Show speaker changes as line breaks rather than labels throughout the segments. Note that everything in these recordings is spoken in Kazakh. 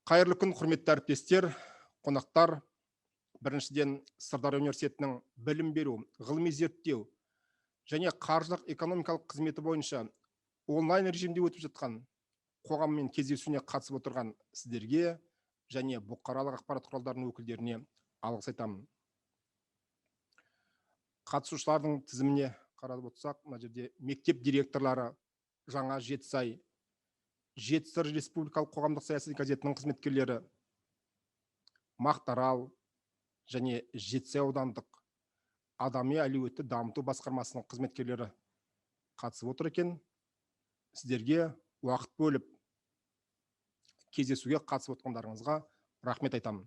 Қайырлы күн, құрметті әріптестер, қонақтар. Біріншіден, Сырдария университетінің білім беру, ғылыми зерттеу және қаржылық экономикалық қызметі бойынша онлайн режимде өтіп жатқан қоғаммен кездесуіне қатысып отырған сіздерге және бұқаралық ақпарат құралдарының өкілдеріне алғыс айтамын. Қатысушылардың тізіміне қарап отырсақ, мына жерде мектеп директорлары, Жаңа Жетісай, Жетісай республикалық қоғамдық саяси газетінің қызметкерлері, Мақтарал және Жетісай аудандық адами әлеуетті дамыту басқармасының қызметкерлері қатысып отыр екен. Сіздерге уақыт бөліп кездесуге қатысып отқандарыңызға рахмет айтамын.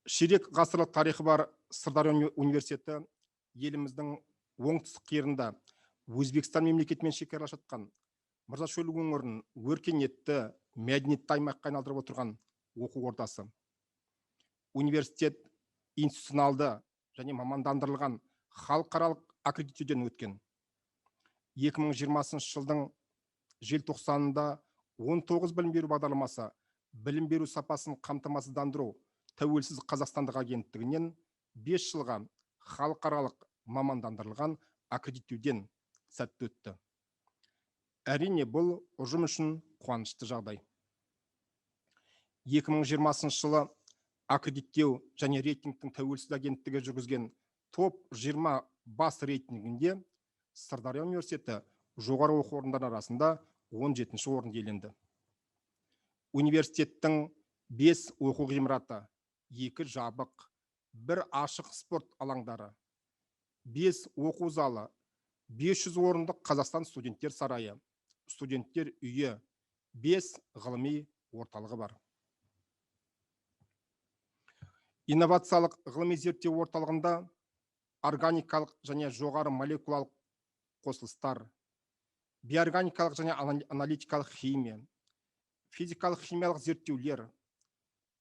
Ширек ғасырлық тарихы бар Сырдария университеті еліміздің оңтүстік қиырында Өзбекстан мемлекетімен шекаралас жатқан Мырзашөл өңірін өркениетті, мәдениетті аймаққа айналдырып отырған оқу ордасы. Университет институционалды және мамандандырылған халықаралық аккредиттеуден өткен. 2020 жылдың желтоқсанында 19 білім беру бағдарламасы білім беру сапасын қамтамасыздандыру тәуелсіз қазақстандық агенттігінен 5 жылға халықаралық мамандандырылған аккредиттеуден сәтті өтті. Әрине, бұл ұжым үшін қуанышты жағдай. 2020 жылы аккредиттеу және рейтингтің тәуелсіз агенттігі жүргізген топ 20 бас рейтингінде Сырдария университеті жоғары оқу орындары арасында 17-ші орынды иеленді. Университеттің 5 оқу ғимараты, 2 жабық, 1 ашық спорт алаңдары, 5 оқу залы, 500 орындық Қазақстан студенттер сарайы, студенттер үйі, 5 ғылыми орталығы бар. Инновациялық ғылыми зерттеу орталығында органикалық және жоғары молекулалық қосылыстар, биорганикалық және аналитикалық химия, физикалық химиялық зерттеулер,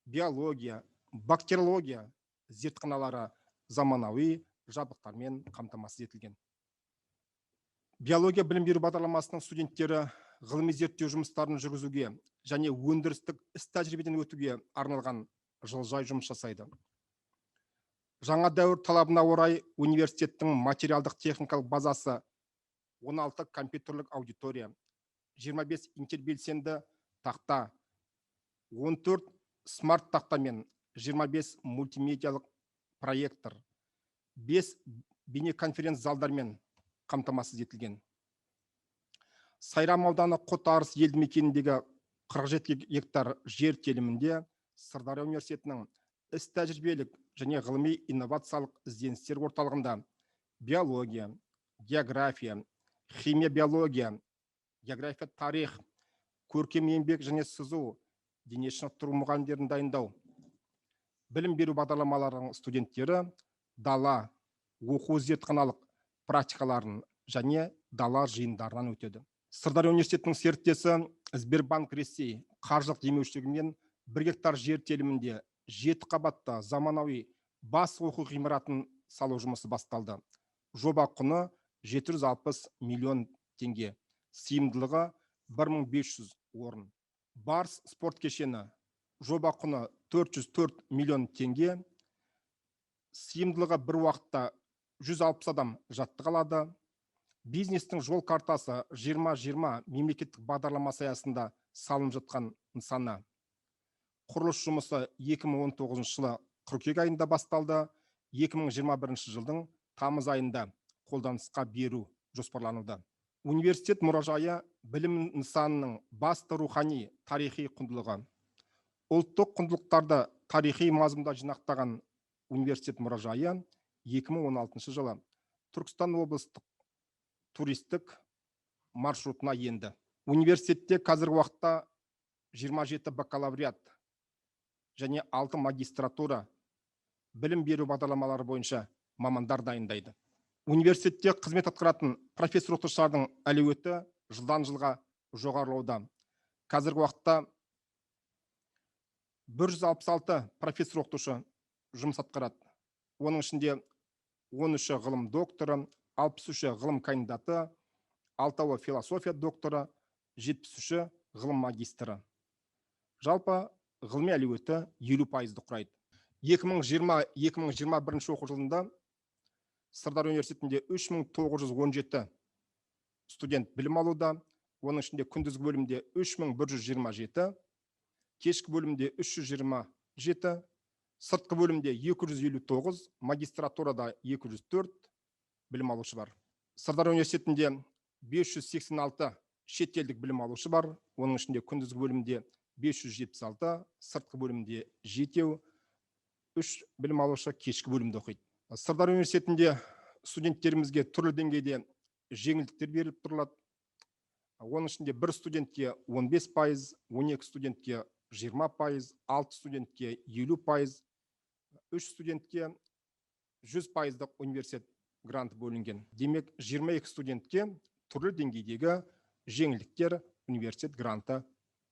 биология, бактериология зертханалары заманауи жабдықтармен қамтамасыз етілген. Биология білім беру бағдарламасының студенттері ғылыми зерттеу жұмыстарын жүргізуге және өндірістік іс тәжірибеден өтуге арналған жылыжай жұмыс жасайды. Жаңа дәуір талабына орай университеттің материалдық техникалық базасы 16 компьютерлік аудитория, 25 интербелсенді тақта, 14 смарт тақта мен 25 мультимедиялық проектор, 5 бейнеконференц залдармен қамтамасыз етілген. Сайрам ауданы Қотарыс елді мекеніндегі 47 гектар жер телімінде Сырдария университетінің іс тәжірибелік және ғылыми инновациялық ізденістер орталығында биология, география, химия, биология, география, тарих, көркем еңбек және сызу, дене шынықтыру мұғалімдерін дайындау, білім беру бағдарламаларының студенттері дала оқу зертханалық практикаларын және дала жиындарынан өтеді. Сырдария университетінің серіктесі Сбербанк Ресей қаржылық демеушілігімен 1 гектар жер телімінде 7 қабатты заманауи бас оқу ғимаратын салу жұмысы басталды. Жоба құны 760 миллион теңге, сыйымдылығы 1500 орын. Барс спорт кешені жоба құны 404 миллион теңге, сыйымдылығы бір уақытта 160 адам жаттыға алады. Бизнестің жол картасы 2020 мемлекеттік бағдарламасы аясында салынып жатқан нысаны. Құрылыс жұмысы 2019 жылы қыркүйек айында басталды, 2021 жылдың тамыз айында қолданысқа беру жоспарлануда. Университет мұражайы білім нысанының басты рухани тарихи құндылығы. Ұлттық құндылықтарды тарихи мазмұнда жинақтаған университет мұражайы 2016 жылы Түркістан облыстық туристік маршрутына енді. Университетте қазіргі уақытта 27 бакалавриат және 6 магистратура білім беру бағдарламалары бойынша мамандар дайындайды. Университетте қызмет атқаратын профессор оқытушылардың әлеуеті жылдан жылға жоғарылауда. Қазіргі уақытта 166 профессор оқытушы жұмыс атқарады. Оның ішінде 13-і ғылым докторы, 63-і ғылым кандидаты, 6-ауы философия докторы, 73-і ғылым магистрі. Жалпы ғылыми әлеуеті 50%-ды құрайды. 2020-2021 оқу жылында Сырдария университетінде 3917 студент білім алуда, оның ішінде күндізгі бөлімде 3127, кешкі бөлімде 327, сыртқы бөлімде 259, магистратурада 204 білім алушы бар. Сырдария университетінде 586 шетелдік білім алушы бар, оның ішінде күндізгі бөлімде 576, сыртқы бөлімде 7, 3 білім алушы кешкі бөлімде оқиды. Сырдария университетінде студенттерімізге түрлі деңгейде жеңілдіктер беріліп тұрылады. Оның ішінде бір студентке 15%, 12 студентке 20%, 6 студентке 50%, 3 студентке 100%-дық университет гранты бөлінген. Демек, 22 студентке түрлі деңгейдегі жеңілдіктер университет гранты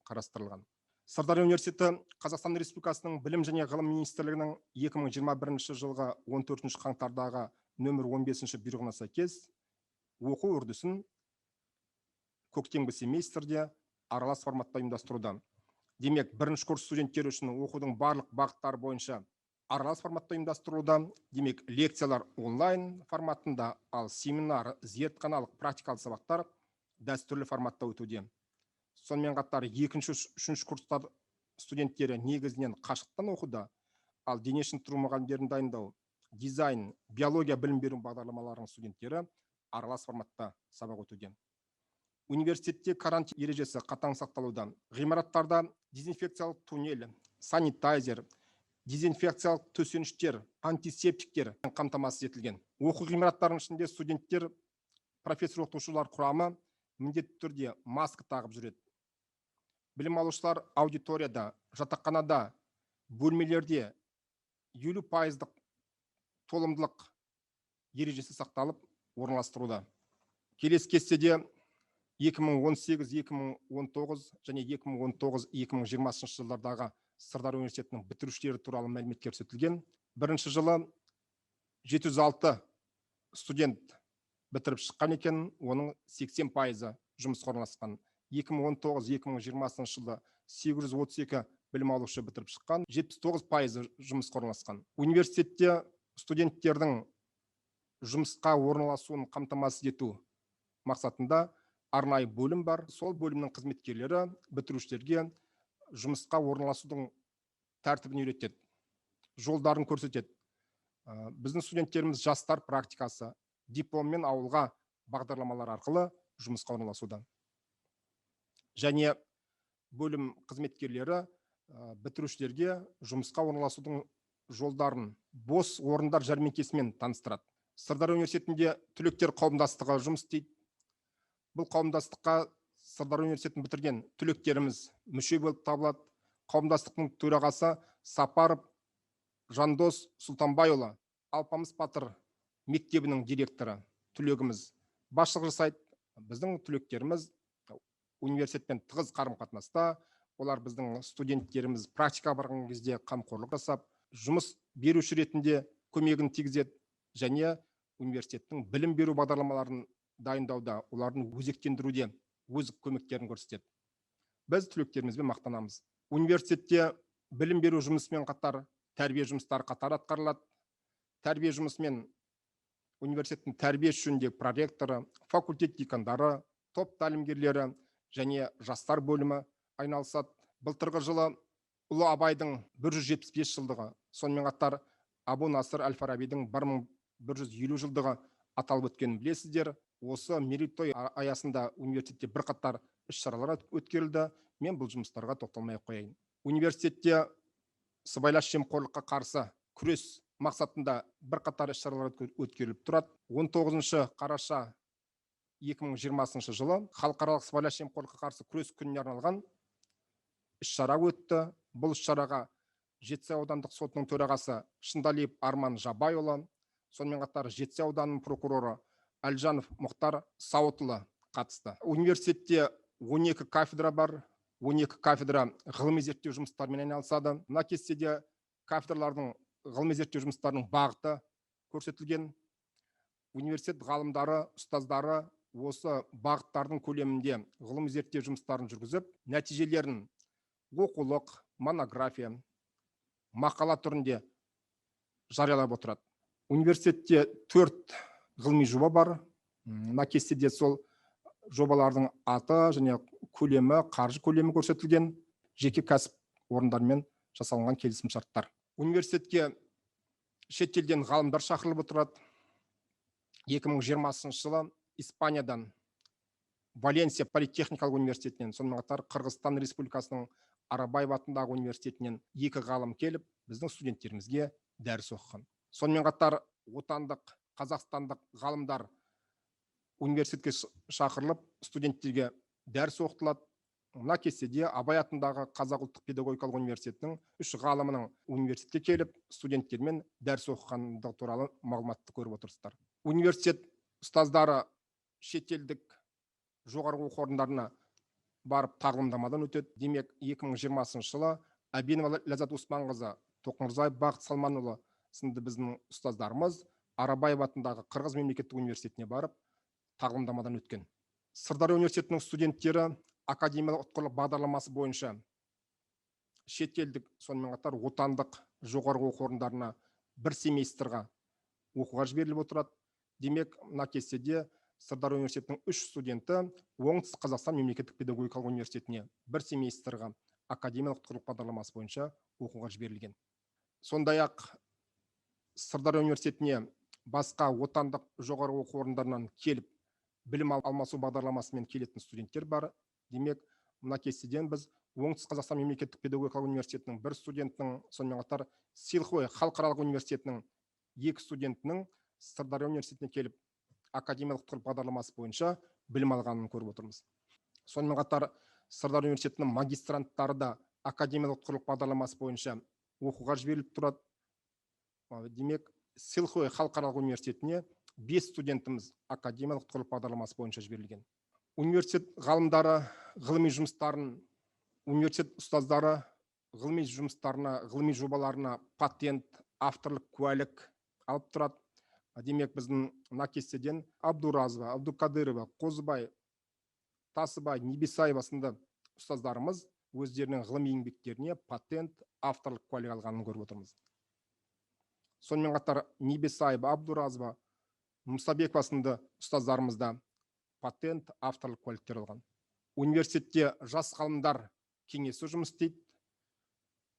қарастырылған. Сырдария университеті Қазақстан Республикасының Білім және ғылым министрлігінің 2021 жылғы 14 қаңтардағы нөмір 15 бұйрығына сәйкес оқу үрдісін көктемгі семестрде аралас форматта ұйымдастыруда. Демек, бірінші курс студенттері үшін оқудың барлық бағыттары бойынша аралас форматта ұйымдастырылуда. Демек, лекциялар онлайн форматында, ал семинар, зертханалық, практикалық сабақтар дәстүрлі форматта өтуде. Сонымен қатар екінші, үшінші курстар студенттері негізінен қашықтан оқуда, ал дене шынықтыру мұғалімдерін дайындау, дизайн, биология білім беру бағдарламаларының студенттері аралас форматта сабақ өтуде. Университетте карантин ережесі қатаң сақталуда. Ғимараттарда дезинфекциялық туннель, санитайзер, дезинфекциялық төсеніштер, антисептиктер қамтамасыз етілген. Оқу ғимараттарының ішінде студенттер, профессор оқытушылар құрамы міндетті түрде маска тағып жүреді. Білім алушылар аудиторияда, жатақханада, бөлмелерде 50%-дық толымдылық ережесі сақталып орналастыруда. Келесі кестеде 2018-2019 және 2019-2020 жылдардағы Сырдария университетінің бітірушілері туралы мәлімет көрсетілген. Бірінші жылы 706 студент бітіріп шыққан екен, оның 80%-ы жұмысқа орналасқан. 2019-2020 жылы 832 білім алушы бітіріп шыққан, 79%-ы жұмысқа орналасқан. Университетте студенттердің жұмысқа орналасуын қамтамасыз ету мақсатында арнайы бөлім бар. Сол бөлімнің қызметкерлері бітірушілерге жұмысқа орналасудың тәртібін үйретеді, жолдарын көрсетеді. Біздің студенттеріміз жастар практикасы, дипломмен ауылға бағдарламалар арқылы жұмысқа орналасуда. Және бөлім қызметкерлері бітірушілерге жұмысқа орналасудың жолдарын бос орындар жәрмеңкесімен таныстырады. Сырдария университетінде түлектер қауымдастығы жұмыс істейді. Бұл қауымдастыққа Сырдария университетін бітірген түлектеріміз мүше болып табылады. Қауымдастықтың төрағасы Сапаров Жандос Сұлтанбайұлы, Алпамыс батыр мектебінің директоры, түлегіміз басшылық жасайды. Біздің түлектеріміз университетпен тығыз қарым-қатынаста, олар біздің студенттеріміз практикаға барған кезде қамқорлық жасап, жұмыс беруші ретінде көмегін тигізеді және университеттің білім беру бағдарламаларын дайындауда, олардың өзектендіруде өз көмектерін көрсетеді. Біз түлектерімізбен мақтанамыз. Университетте білім беру жұмысымен қатар тәрбие жұмыстары қатар атқарылады. Тәрбие жұмысымен университеттің тәрбие жөніндегі проректоры, факультет декандары, топ тәлімгерлері және жастар бөлімі айналысады. Былтырғы жылы Ұлы Абайдың 175 жылдығы, сонымен қатар Абу Насыр әл-Фарабидің 1150 жылдығы аталып өткенін білесіздер. Осы мерейтой аясында университетте бірқатар іс-шаралар өткерілді. Мен бұл жұмыстарға тоқталмай ақ қояйын. Университетте сыбайлас жемқорлыққа қарсы күрес мақсатында бірқатар іс-шаралар өткеріліп тұрады. 19 қараша 2020 жылы халықаралық сыбайлас жемқорлыққа қарсы күрес күніне арналған іс-шара өтті. Бұл іс-шараға Жетісай аудандық сотының төрағасы Шындалиев Арман Жабайұлы, сонымен қатар Жетісай ауданының прокуроры Әлжанов Мұхтар Сауытұлы қатысты. Университетте 12 кафедра бар, 12 кафедра ғылыми зерттеу жұмыстарымен айналысады. Мына кестеде кафедралардың ғылыми зерттеу жұмыстарының бағыты көрсетілген. Университет ғалымдары, ұстаздары осы бағыттардың көлемінде ғылыми зерттеу жұмыстарын жүргізіп, нәтижелерін оқулық, монография, мақала түрінде жариялап отырады. Университетте 4 ғылыми жоба бар. Мына кестеде сол жобалардың аты және көлемі, қаржы көлемі көрсетілген, жеке кәсіп орындармен жасалынған келісімшарттар. Университетке шетелден ғалымдар шақырылып отырады. 2020 жылы Испаниядан Валенсия политехникалық университетінен, сонымен қатар Қырғызстан Республикасының Арабаев атындағы университетінен 2 ғалым келіп, біздің студенттерімізге дәріс оқыған. Сонымен қатар отандық, қазақстандық ғалымдар университетке шақырылып, студенттерге дәріс оқытылады. Мына кестеде Абай атындағы Қазақ ұлттық педагогикалық университетінің 3 ғалымының университетке келіп, студенттермен дәріс оқығандығы туралы мағлұматты көріп отырсыздар. Университет ұстаздары шетелдік жоғарғы оқу орындарына барып тағлымдамадан өтеді. Демек, 2020 жылы Әбенова Ләззат Оспанқызы, Тоқмырзаев Бақыт Салманұлы сынды біздің ұстаздарымыз Арабаев атындағы Қырғыз мемлекеттік университетіне барып тағлымдамадан өткен. Сырдария университетінің студенттері академиялық ұтқырлық бағдарламасы бойынша шетелдік, сонымен қатар отандық жоғарғы оқу орындарына бір семестрға оқуға жіберіліп отырады. Демек, мына кестеде Сырдария университетінің 3 студенті Оңтүстік Қазақстан мемлекеттік педагогикалық университетіне бір семестрға академиялық ұтқырлық бағдарламасы бойынша оқуға жіберілген. Сондай-ақ Сырдария университетіне басқа отандық жоғарғы оқу орындарынан келіп білім алмасу бағдарламасымен келетін студенттер бар. Демек, мына кестеден біз Оңтүстік Қазақстан мемлекеттік педагогикалық университетінің бір студентінің, сонымен қатар Силхуэй халықаралық университетінің 2 студентінің Сырдария университетіне келіп академиялық ұтқырлық бағдарламасы бойынша білім алғанын көріп отырмыз. Сонымен қатар Сырдария университетінің магистранттары да академиялық ұтқырлық бағдарламасы бойынша оқуға жіберіліп тұрады. Демек, Силхуэй халықаралық университетіне 5 студентіміз академиялық ұтқырлық бағдарламасы бойынша жіберілген. Университет ғалымдары ғылыми жұмыстарын, университет ұстаздары ғылыми жұмыстарына, ғылыми жобаларына патент, авторлық куәлік алып тұрады. Демек, біздің мына кестеден Абдуразова, Абдукадырова, Қозыбай, Тасыбай, Небесаева сынды ұстаздарымыз өздерінің ғылыми еңбектеріне патент, авторлық куәлік алғанын көріп отырмыз. Сонымен қатар Небесаева, Абдуразова, Мұсабекова сынды ұстаздарымыз да патент, авторлық куәліктер алған. Университетте жас ғалымдар кеңесі жұмыс істейді.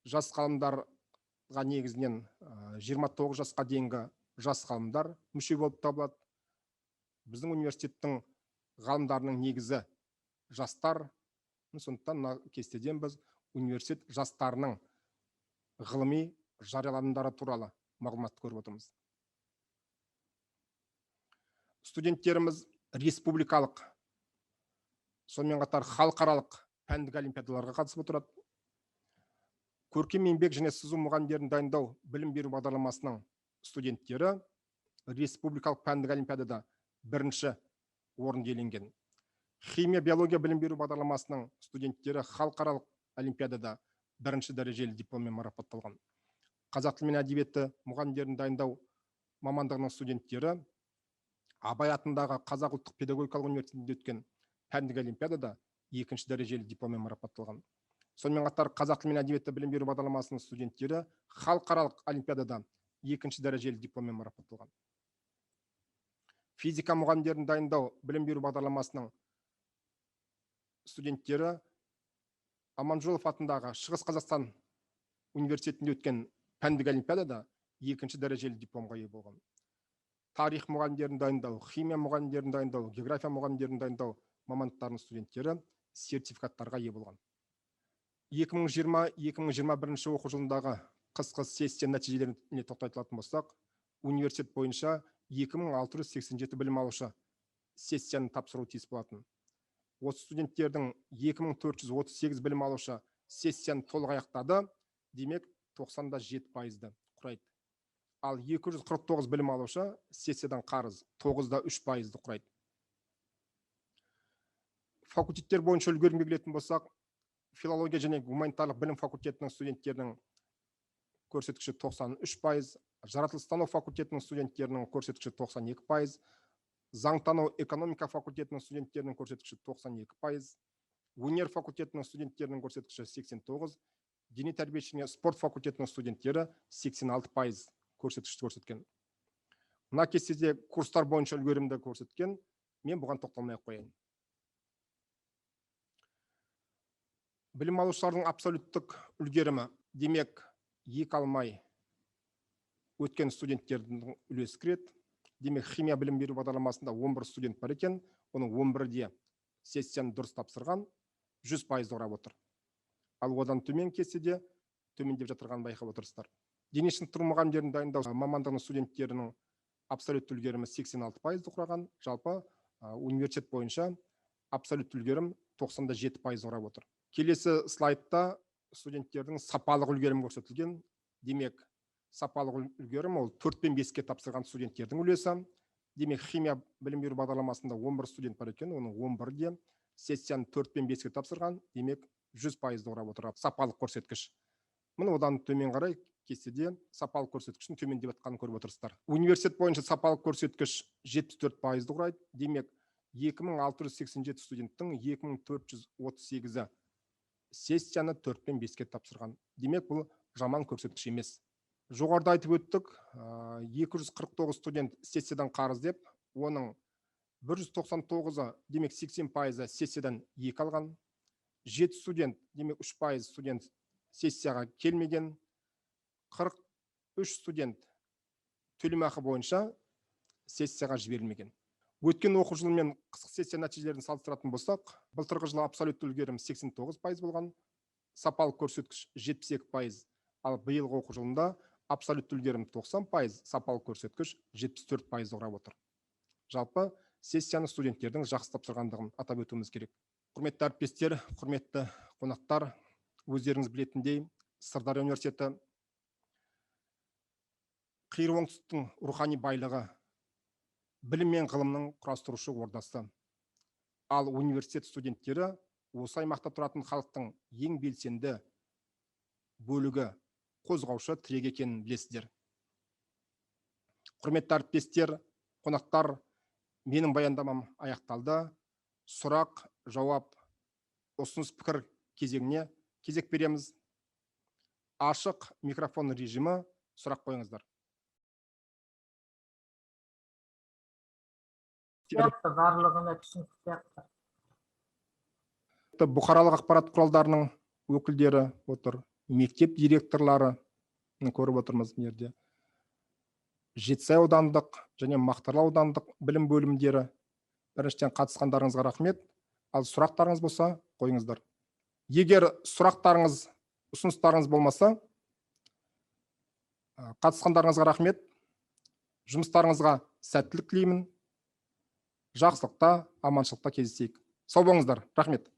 Жас ғалымдарға негізінен 29 жасқа дейінгі жас ғалымдар мүше болып табылады. Біздің университеттің ғалымдарының негізі жастар. Сондықтан мына кестеден біз университет жастарының ғылыми жарияланымдары туралы мағлұматты көріп отырмыз. Студенттеріміз республикалық, сонымен қатар халықаралық пәндік олимпиадаларға қатысып отырады. Көркем еңбек және сызу мұғалімдерін дайындау білім беру бағдарламасының студенттері республикалық пәндік олимпиадада бірінші орын иеленген. Химия, биология білім беру бағдарламасының студенттері халықаралық олимпиадада бірінші дәрежелі дипломмен марапатталған. Қазақ тілі мен әдебиеті мұғалімдерін дайындау мамандығының студенттері Абай атындағы Қазақ ұлттық педагогикалық университетінде өткен пәндік олимпиадада екінші дәрежелі дипломмен марапатталған. Сонымен қатар қазақ тілі мен әдебиеті білім беру бағдарламасының студенттері халықаралық олимпиадада екінші дәрежелі дипломмен марапатталған. Физика мұғалімдерін дайындау білім беру бағдарламасының студенттері Аманжолов атындағы Шығыс Қазақстан университетінде өткен пәндік олимпиадада екінші дәрежелі дипломға ие болған. Тарих мұғалімдерін дайындау, химия мұғалімдерін дайындау, география мұғалімдерін дайындау мамандықтарының студенттері сертификаттарға ие болған. 2020-2021 оқу жылындағы қысқы сессия нәтижелеріне тоқтайтылатын болсақ, университет бойынша 2687 білім алушы сессияны тапсыруы тиіс болатын. Осы студенттердің 2438 білім алушы сессияны толық аяқтады, демек 97% құрайды. Ал 249 білім алушы сессиядан қарыз 9,3% құрайды. Факультеттер бойынша үлгерімге келетін болсақ, филология және гуманитарлық білім факультетінің студенттерінің көрсеткіші 93%, жаратылыстану факультетінің студенттерінің көрсеткіші 92%, заңтану экономика факультетінің студенттерінің көрсеткіші 92%, өнер факультетінің студенттерінің көрсеткіші 89%, Дене тәрбие және спорт факультетінің студенттері 86% көрсеткішті көрсеткен. Мына кестеде курстар бойынша үлгерімді көрсеткен, мен бұған тоқталмай ақ қояйын. Білім алушылардың абсолюттік үлгерімі, демек, екі алмай өткен студенттердің үлесі кіреді. Демек, химия білім беру бағдарламасында 11 студент бар екен, оның 11-і де сессияны дұрыс тапсырған, 100% құрап отыр. Ал одан төмен кестеде төмендеп жатырғанын байқап отырсыздар. Дене шынықтыру мұғалімдерін дайындау мамандығының студенттерінің абсолютті үлгерімі 86% құраған, жалпы университет бойынша абсолютті үлгерім 97% құрап отыр. Келесі слайдта студенттердің сапалық үлгерімі көрсетілген. Демек, сапалық үлгерім ол 4 пен 5-ке тапсырған студенттердің үлесі. Демек, химия білім беру бағдарламасында 11 студент бар екен, оның 11-і де сессияны 4 пен 5-ке тапсырған, демек 100% құрап отыр сапалық көрсеткіш. Міне, одан төмен қарай кестеде сапалық көрсеткіштің төмендеп жатқанын көріп отырсыздар. Университет бойынша сапалық көрсеткіш 74% құрайды. Демек, 2687 студенттің 2438-і сессияны 4 пен 5-ке тапсырған. Демек, бұл жаман көрсеткіш емес. Жоғарыда айтып өттік, 249 студент сессиядан қарыз деп, оның 199-ы, демек 80% сессиядан 2 алған. 7 студент, демек 3% студент сессияға келмеген. 43 студент төлемақы бойынша сессияға жіберілмеген. Өткен оқу жылымен қысқы сессия нәтижелерін салыстыратын болсақ, былтырғы жылы абсолютті үлгерім 89% болған, сапалық көрсеткіш 72%, ал биылғы оқу жылында абсолютті үлгерім 90%, сапалық көрсеткіш 74% құрап отыр. Жалпы сессияны студенттердің жақсы тапсырғандығын атап өтуіміз керек. Құрметті әріптестер, құрметті қонақтар, өздеріңіз білетіндей, Сырдария университеті қиыр оңтүстіктің рухани байлығы, білім мен ғылымның құрастырушы ордасы. Ал университет студенттері осы аймақта тұратын халықтың ең белсенді бөлігі, қозғаушы тірек екенін білесіздер. Құрметті әріптестер, қонақтар, менің баяндамам аяқталды. Сұрақ, жауап, ұсыныс пікір кезегіне кезек береміз. Ашық микрофон режимі, сұрақ қойыңыздар.
Барлығына түсінікті сияқты.
Бұқаралық ақпарат құралдарының өкілдері отыр, мектеп директорлары көріп отырмыз мына жерде. Жетісай аудандық және Мақтаарал аудандық білім бөлімдері. Біріншіден қатысқандарыңызға рахмет. Ал сұрақтарыңыз болса, қойыңыздар. Егер сұрақтарыңыз, ұсыныстарыңыз болмаса, қатысқандарыңызға рахмет. Жұмыстарыңызға сәттілік тілеймін. Жақсылықта, аманшылықта кездесейік. Сау болыңыздар. Рахмет.